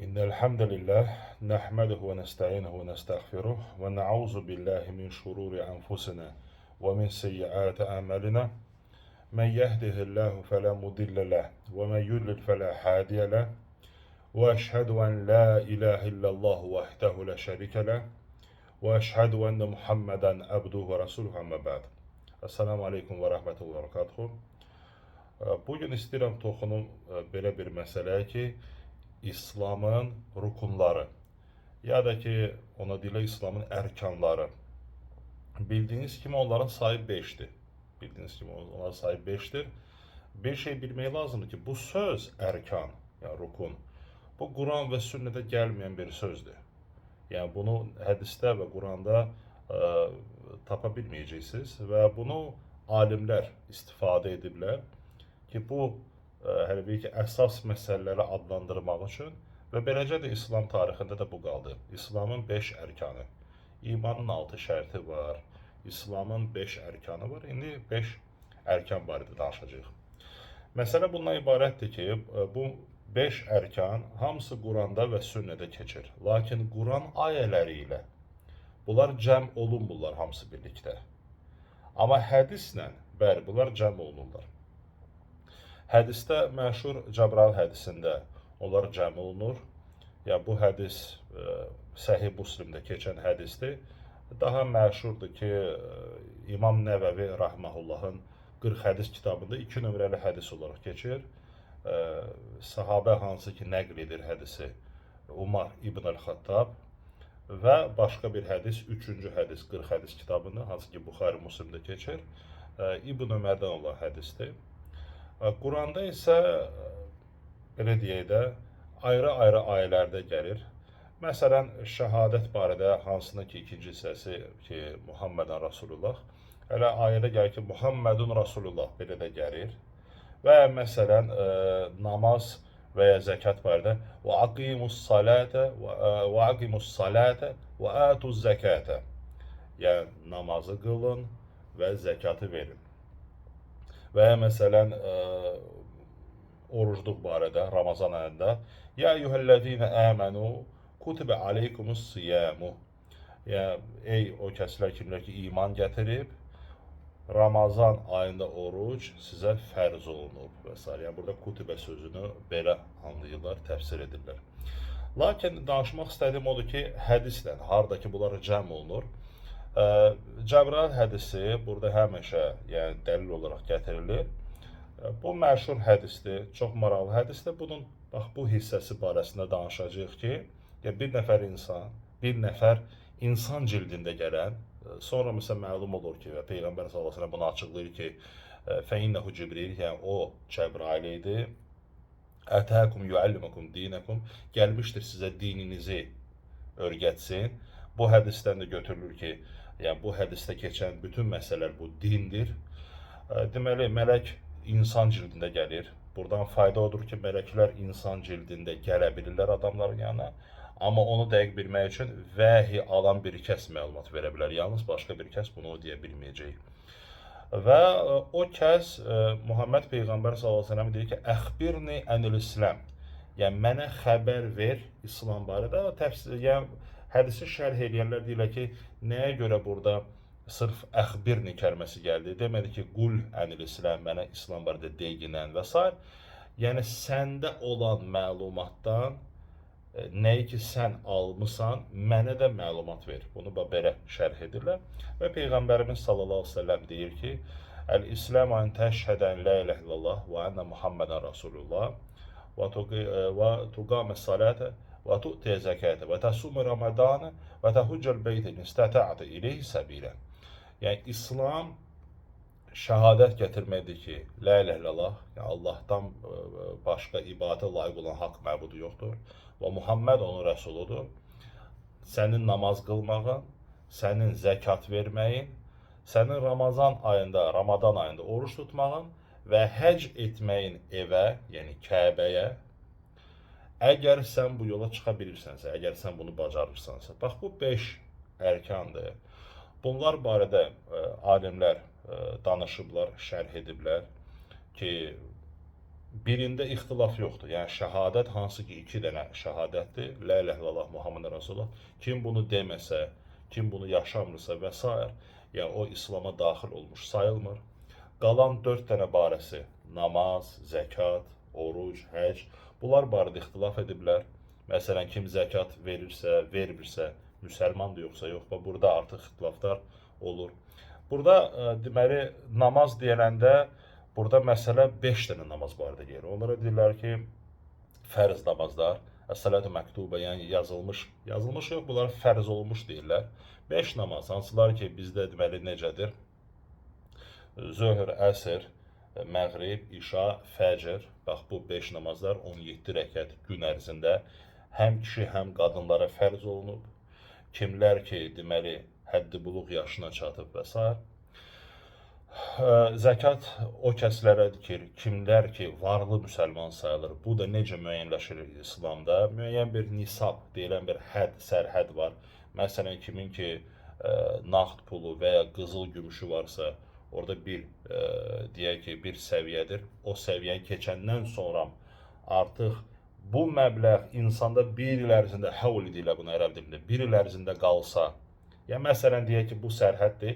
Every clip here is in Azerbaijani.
إن الحمد لله نحمده ونستعينه ونستغفره ونعوذ بالله من شرور أنفسنا ومن سيئات أعمالنا من يهده الله فلا مضل له ومن يضلل فلا هادي له وأشهد أن لا إله إلا الله وحده لا شريك له وأشهد أن محمدا عبده ورسوله أما بعد. Esselamu Aleyküm və Rəhmətullah və Bərəkatuhu. Bugün istəyirəm toxunum belə bir məsələyə ki, İslamın rukunları, ya da ki, ona deyirlər İslamın ərkanları. Bildiyiniz kimi onların sayı 5-dir. Bildiyiniz kimi onların sayı 5-dir. Bir şey bilmək lazımdır ki, bu söz ərkan, yəni rukun, bu Quran və sünnədə gəlməyən bir sözdür. Yəni bunu hədisdə və Quranda tapa bilməyəcəksiniz və bunu alimlər istifadə ediblər ki, bu hələ bir ki, əsas məsələləri adlandırmaq üçün və beləcə də İslam tarixində də bu qaldı. İslamın 5 ərkanı, imanın 6 şərti var, İslamın 5 ərkanı var. İndi 5 ərkan barədə danışacağıq. Məsələ bundan ibarətdir ki, bu 5 ərkan hamısı Quranda və sünnədə keçir. Lakin Quran ayələri ilə bunlar cəm olunmurlar hamısı birlikdə. Amma hədislə, bəli, bunlar cəm olunurlar. Hədisdə məşhur Cəbrail hədisində onlar cəm olunur. Ya bu hədis Səhih Müslimdə keçən hədisdir. Daha məşhurdur ki, İmam Nəvəvi rahmehullahın 40 hədis kitabında 2 nömrəli hədis olaraq keçir. Sahabə hansı ki nəql edir hədisi Umar İbn el-Xattab və başqa bir hədis, 3-cü hədis 40 hədis kitabında, hansı ki Buxari Müslimdə keçir, İbn Ömərdən olan hədisdir. Quranda isə belə deyək də ayrı-ayrı ayələrdə gəlir. Məsələn, şəhadət barədə hansını ki ikinci hissəsi ki Muhammedən Rasulullah, elə ayədə gəlir ki Muhammedun Rasulullah, belə də gəlir. Və məsələn, namaz və ya zəkat barədə və aqimus salate və aqimus salate və atuz zəkate. Yəni namazı qılın və zəkatı verin. Və ya məsələn, orucluq barədə Ramazan ayında ya eyyuhellezine amenu kutibə aleykumus siyamu. Yəni ey o kəslər kimlər ki iman gətirib, Ramazan ayında oruc sizə fərz olunub və s. Yəni burada kutibə sözünü belə anlayırlar, təfsir edirlər. Lakin danışmaq istədiyim odur ki, hədislə harda ki bunlar cəm olunur. Cəbrail hədisi burada həmişə, yəni dəlil olaraq gətirilir. Bu məşhur hədisdir, çox maraqlı hədisdir. Bunun bax bu hissəsi barəsində danışacağıq ki, yəni bir nəfər insan, bir nəfər insan cildində gələn, sonra məsələn məlum olur ki, və Peyğəmbər sallallahu əleyhi və səlləm bunu açıqlayır ki, fəinnehu Cibril, yəni o Cəbrail idi. Ətəkum yuallimukum dinəkum, gəlmişdir sizə dininizi öyrətsin. Bu hədisdən də götürülür ki, yəni bu hədisdə keçən bütün məsələlər bu dindir. Deməli, mələk insan cildində gəlir. Buradan fayda odur ki, mələklər insan cildində gələ bilirlər adamların yanına. Amma onu dəqiq bilmək üçün vəhi alan bir kəs məlumat verə bilər. Yalnız başqa bir kəs bunu deyə bilməyəcək. Və o kəs Muhammed Peyğəmbər sallallahu əleyhi və səlləm deyir ki, "Əxbirni ənil İslam." Yəni mənə xəbər ver İslam barədə. Təfsir, yəni hədisi şərh eləyənlər deyirlər ki, nəyə görə burada sırf əxbirni kəlməsi gəldi? Demədi ki, qul ənil İslam, mənə İslam barədə deginən və s. Yəni səndə olan məlumatdan nəyi ki sən almısan, mənə də məlumat ver. Bunu belə şərh edirlər. Və Peyğəmbərimiz sallallahu əleyhi və səlləm deyir ki, Əl-İslam ən təşhədə ən la ilahe illallah və enne Muhammedən Rasulullah və tuqamə salate və tu'tiyə zəkətə və təsumə ramadanə və təhuccəl beytə in istətə'tə ileyhi səbilə. Yəni İslam şəhadət gətirməkdir ki, la ilahe illallah, yəni Allahdan başqa ibadətə layiq olan haqq məbudu yoxdur və Muhammed onun rəsuludur. Sənin namaz qılmağın, sənin zəkat verməyin, sənin Ramazan ayında, Ramadan ayında oruç tutmağın və həcc etməyin evə, yəni Kəbəyə, əgər sən bu yola çıxa bilirsənsə, əgər sən bunu bacarırsansa. Bax bu 5 ərkandır. Bunlar barədə alimlər danışıblar, şərh ediblər ki, Birində ixtilaf yoxdur. Yəni şəhadət hansı ki 2 dənə şəhadətdir. La ilahe illallah Muhammed Rasulullah. Kim bunu deməsə, kim bunu yaşamırsa və s. yəni o İslama daxil olmuş sayılmır. Qalan 4 dənə barəsi namaz, zəkat, oruc, həcc, bunlar barədə ixtilaf ediblər. Məsələn, kim zəkat verirsə, vermirsə, müsəlmandır yoxsa yox, bax burada artıq ixtilaflar olur. Burada deməli namaz deyəndə burada məsələ 5 dənə namaz barədə gedir. Onlara deyirlər ki, fərz namazlar, əs-salatu məktubə, yəni yazılmış, yazılmış yox, bunlar fərz olunmuş deyirlər. 5 namaz, hansılar ki, bizdə deməli necədir? Zöhr, əsr, məğrib, işa, fəcr. Bax bu 5 namazlar 17 rəkət gün ərzində həm kişi, həm qadınlara fərz olunub. Kimlər ki, deməli, həddi buluğ yaşına çatıb və s. Zəkat o kəslərədir ki, kimlər ki, varlı müsəlman sayılır. Bu da necə müəyyənləşir İslamda? Müəyyən bir nisab deyilən bir hədd, sərhəd var. Məsələn, kimin ki, nağd pulu və ya qızıl gümüşü varsa, orada bir, deyək ki, bir səviyyədir. O səviyyəni keçəndən sonra artıq bu məbləğ insanda bir il ərzində, həvl deyirlər bunu ərəb dilində, bir il ərzində qalsa, yəni məsələn deyək ki, bu sərhəddir,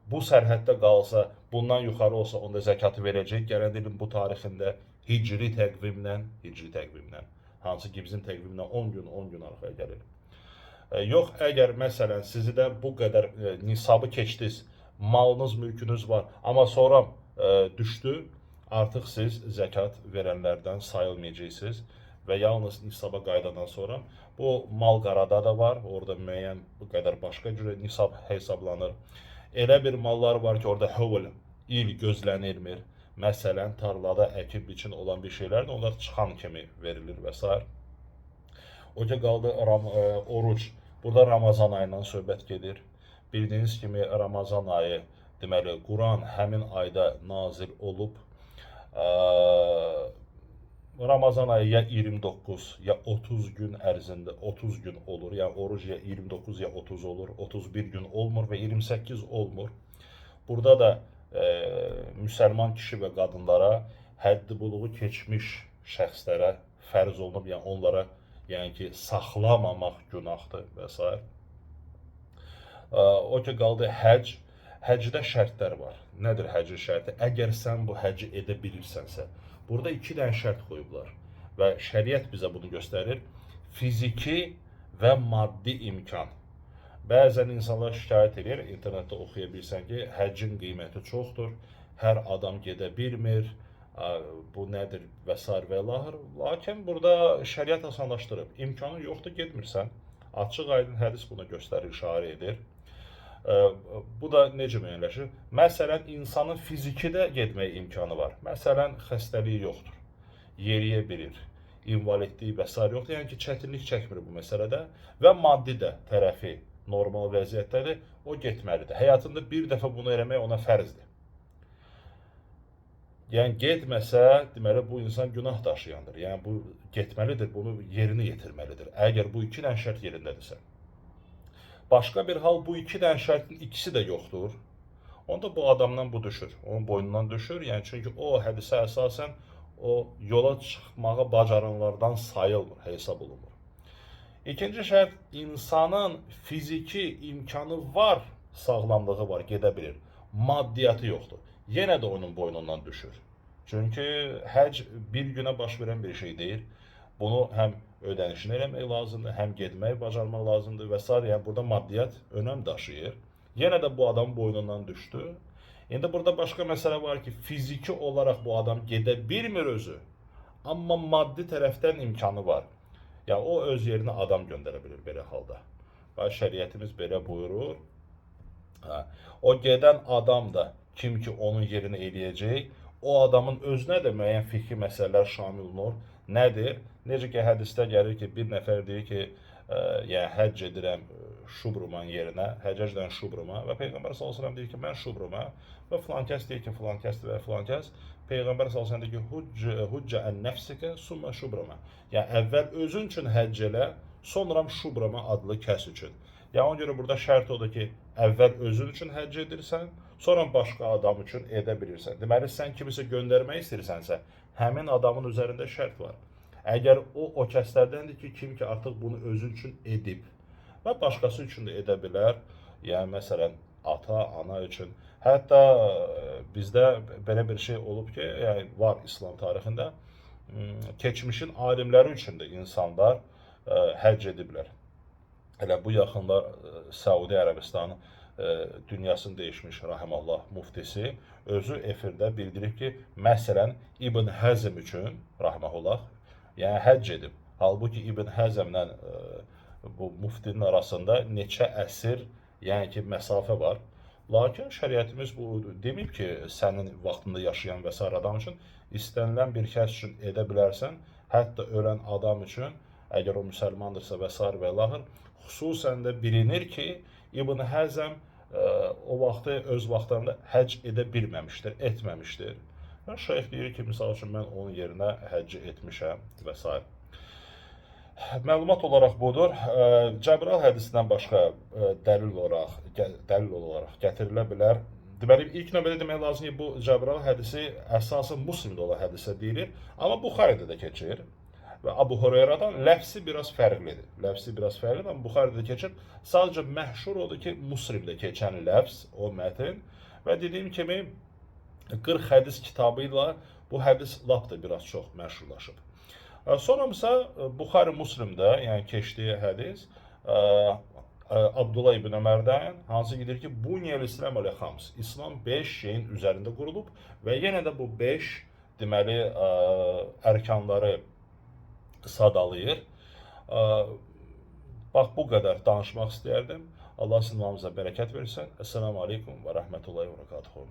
bu sərhəddə qalsa, bundan yuxarı olsa, onda zəkatı verəcək. Gələn ilin bu tarixində hicri təqvimlə, hansı ki bizim təqvimlə 10 gün, 10 gün arxaya gəlir. Yox, əgər məsələn sizi də bu qədər nisabı keçdiniz, malınız, mülkünüz var, amma sonra düşdü, artıq siz zəkat verənlərdən sayılmayacaqsınız və yalnız nisaba qayıdandan sonra bu mal qarada da var, orada müəyyən bu qədər başqa cürə nisab hesablanır. Elə bir mallar var ki, orada hövl il gözlənilmir. Məsələn, tarlada əkib biçin olan bir şeylər də onlar çıxan kimi verilir və s. O ki qaldı oruc. Burada Ramazan ayından söhbət gedir. Bildiyiniz kimi Ramazan ayı, deməli, Quran həmin ayda nazil olub. Ramazan ayı ya 29 ya 30 gün ərzində 30 gün olur. Yəni oruc ya 29 ya 30 olur. 31 gün olmur və 28 olmur. Burada da müsəlman kişi və qadınlara həddi buluğu keçmiş şəxslərə fərz olunub, yəni onlara yəni ki, saxlamamaq günahdır və s. O ki qaldı həcc. Həcdə şərtlər var. Nədir həccin şərti? Əgər sən bu həcci edə bilirsənsə, burada 2 dənə şərt qoyublar və şəriət bizə bunu göstərir. Fiziki və maddi imkan. Bəzən insanlar şikayət edir, internetdə oxuya bilirsən ki, həccin qiyməti çoxdur, hər adam gedə bilmir, bu nədir və s. və ilaxır. Lakin burada şəriət asanlaşdırıb. İmkanı yoxdur, getmirsən. Açıq aydın hədis buna göstərir, işarə edir. Bu da necə müəyyənləşir? Məsələn, insanın fiziki də getməyə imkanı var. Məsələn, xəstəliyi yoxdur, yeriyə bilir, invalidliyi və s. yoxdur. Yəni ki, çətinlik çəkmir bu məsələdə və maddi də tərəfi normal vəziyyətdədir, o getməlidir. Həyatında bir dəfə bunu eləmək ona fərzdir. Yəni, getməsə, deməli, bu insan günah daşıyandır. Yəni, bu getməlidir, bunu yerini yetirməlidir. Əgər bu 2 dənə şərt yerindədirsə. Başqa bir hal, bu 2 dənə şərtin ikisi də yoxdur. Onda bu adamdan bu düşür, onun boynundan düşür. Yəni, çünki o hədisə əsasən o yola çıxmağı bacaranlardan sayılmır, hesab olunmur. İkinci şərt, insanın fiziki imkanı var, sağlamlığı var, gedə bilir. Maddiyyatı yoxdur. Yenə də onun boynundan düşür. Çünki həcc bir günə baş verən bir şey deyil. Bunu həm ödənişini eləmək lazımdır, həm getməyi bacarmaq lazımdır və s. Yəni, burada maddiyyat önəm daşıyır. Yenə də bu adam boynundan düşdü. İndi burada başqa məsələ var ki, fiziki olaraq bu adam gedə bilmir özü, amma maddi tərəfdən imkanı var. Yəni, o öz yerinə adam göndərə bilir belə halda. Bax, şəriətimiz belə buyurur. Hə, o gedən adam da kim ki onun yerini eləyəcək, o adamın özünə də müəyyən fiqhi məsələlər şamil olunur. Nədir? Necə ki, hədisdə gəlir ki, bir nəfər deyir ki, yəni həcc edirəm Şubruman yerinə, Həccəcdən Şubruma və Peyğəmbər sallallahu əleyhi və səlləm deyir ki, mən Şubruma və filan kəs deyir ki, filan kəs və filan kəs. Peyğəmbər sallallahu əleyhi və səlləm deyir ki, huccə ən nəfsikə summa Şubruma. Yəni əvvəl özün üçün həcc elə, sonra Şubruma adlı kəs üçün. Yəni ona görə burada şərt odur ki, əvvəl özün üçün həcc edirsən, sonra başqa adam üçün edə bilirsən. Deməli, sən kimisə göndərmək istəyirsənsə, Həmin adamın üzərində şərt var. Əgər o kəslərdəndir ki, kim ki artıq bunu özü üçün edib və başqası üçün də edə bilər. Yəni məsələn ata, ana üçün. Hətta bizdə belə bir şey olub ki, yəni var İslam tarixində, keçmişin alimləri üçün də insanlar həcc ediblər. Elə bu yaxınlar Səudi Ərəbistanı dünyasını dəyişmiş rahiməllah muftisi özü efirdə bildirib ki, məsələn İbn Həzm üçün rahiməhullah, yəni həcc edib. Halbuki İbn Həzmlə bu muftinin arasında neçə əsr, yəni ki, məsafə var. Lakin şəriətimiz bu deməyib ki, sənin vaxtında yaşayan və sair adam üçün istənilən bir kəs üçün edə bilərsən, hətta ölən adam üçün, əgər o müsəlmandırsa və sair və ilaxır. Xüsusən də bilinir ki, İbn Həzm o vaxtı öz vaxtlarında həcc edə bilməmişdir, etməmişdir. Və şeyx deyir ki, misal üçün mən onun yerinə həcc etmişəm və sair. Məlumat olaraq budur. Cəbrayıl hədisindən başqa dəlil olaraq gətirilə bilər. Deməli, ilk növbədə demək lazımdır ki, bu Cəbrayıl hədisi əsasən Müslimdə olan hədisə deyilir, amma Buxaridə də keçir. Və Abu Hureyradan ləfsi biraz fərqlidir. Ləfsi biraz fərqlidir, amma Buxaridə də keçir. Sadəcə məşhur odur ki, Müslimdə keçən ləfs, o mətin. Və dediyim kimi 40 hədis kitabı ilə bu hədis lap da biraz çox məşhurlaşıb. Sonra isə Buxari Müslimdə, yəni keçdiyi hədis Abdullah ibn Ömərdən, hansı gedir ki, Bunyəl İslam alə xams. İslam 5 şeyin üzərində qurulub və yenə də bu 5 deməli ərkanları sadalayır. Bax bu qədər danışmaq istəyərdim. Allah sizin malınıza bərəkət versin. Əssalamu aleykum və rəhmətullahi və bərəkatuhu.